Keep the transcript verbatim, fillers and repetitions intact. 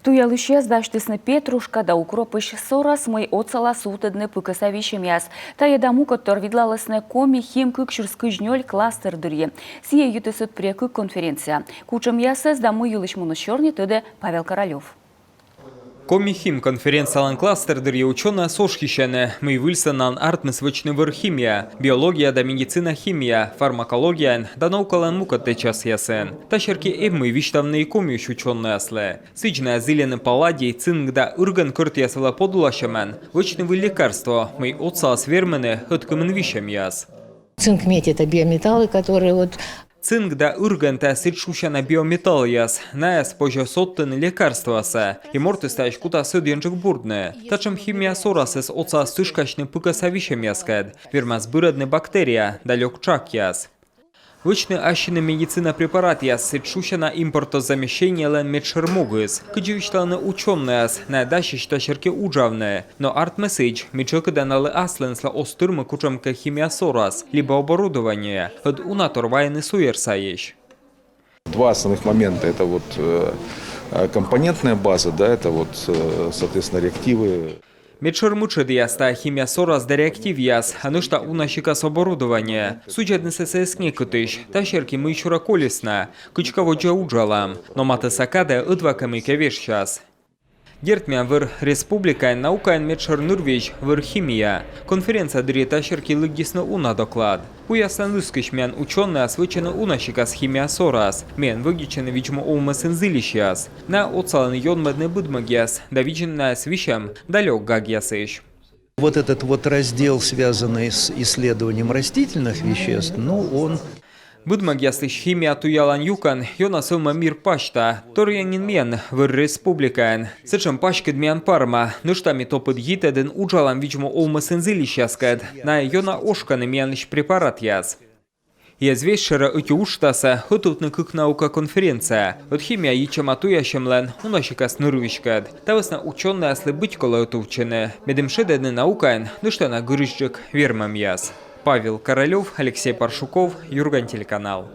Туялысьяс дасьтісны петрушка да укропысь сорас, мый отсалас сувтӧдны пыкӧса висьӧмъяс. Тайӧ да мукӧдтор видлалісны «Коми хим кык сюрс кызь нёль» кластер дырйи. Сійӧ йитіс ӧд пырӧ кык конференция. Кутшӧмъясӧс да мый йылысь муніс сёрни, тӧдӧ Павел Королёв. «Коми хим» конференциялӧн кластер дырйи учёнӧйяс ошйысьӧны, мый выль сценаын артмис вӧчны вӧр химия, биология да медицина химия, фармакологияын да наукалӧн мукӧд тэчасъясын. Та серти эм мый висьтавны и Комиысь учёнӧйяслы. Сідз найӧ зільӧны палладий, цинк да ыргӧн кӧртъяс вылӧ подуласьӧмӧн вӧчны выль лекарство, мый отсалас вермыны ӧткымын висьӧмъяс. Цинк, медь — это биометаллы, которые вот... Цинк да ыргӧн — тайӧ сідз шусяна биометаллъяс. Найӧс позьӧ содтыны лекарствоясӧ, и мортыс таысь кутас ӧдйӧнджык бурдны. Татшӧм химия сорасӧс отсалас тышкасьны пыкӧса висьӧмъяскӧд. Вермас бырӧдны бактерия да лёк тшакъяс. Вӧчны ассьыным медицина препаратъяс — сідз шусяна импортозамещениелӧн медшӧр могыс. Кыдзи висьталӧны учёнӧйяс, найӧ дасьӧсь та серти уджавны. Но артмӧ сідз, мый тшӧкыда налы аслыныслы оз тырмы кутшӧмкӧ химия сорас либӧ оборудование, ӧд уна тор вайӧны суйӧр сайысь. Два основных момента. Это вот э, э, компонентная база, да, это вот, э, соответственно, реактивы. Медшӧр мытшӧдъяс — тайӧ химия сорас да реактивъяс, а нӧшта уна сикас оборудование. Судзӧднысӧ сійӧс некытысь. Та серти мыйсюрӧ колис на, кыдзкӧ водзӧ уджалам. Но матысса кадӧ ӧдвакӧ мыйкӧ вежсяс. Дерт, миян вӧр республикаын наукаын медшӧр нырвизь — вӧр химия. Конференция дырйи та серти лыддисны уна доклад. Пуяслӧн лыскысь миян учёнӧйяс вӧчӧны уна сикас химия сорас, мыйӧн вӧдитчӧны видз-му овмӧсын зільысьяс. Найӧ отсалӧны ёнмӧдны быдмӧгъяс да видзны найӧс висьӧм да лёк гагъясысь. Вот этот вот раздел, связанный с исследованием растительных веществ, ну, он... Быдмӧгъяслысь химия туялан юкӧн ёна сӧвмӧ мир пасьта. Торйӧн нин миян вӧр республикаын. Сэтшӧм паськыд миян парма. Нӧшта ми топыд йитӧдын уджалам видз-му овмӧсын зільысьяскӧд. Найӧ ёна ошкӧны миянлысь препаратъяс. Йӧз весьшӧрӧ ӧти уджтасӧ ӧтувтны кык наука конференция. Ӧд химия йитчӧма туясьӧмлӧн уна сикас нырвизькӧд. Та вӧсна учёнӧйяслы быть колӧ ӧтувтчыны, медым шедӧдны наукаын нӧшта на гырысьджык вермӧмъяс. Павел Королёв, Алексей Паршуков, «Юрган» телеканал.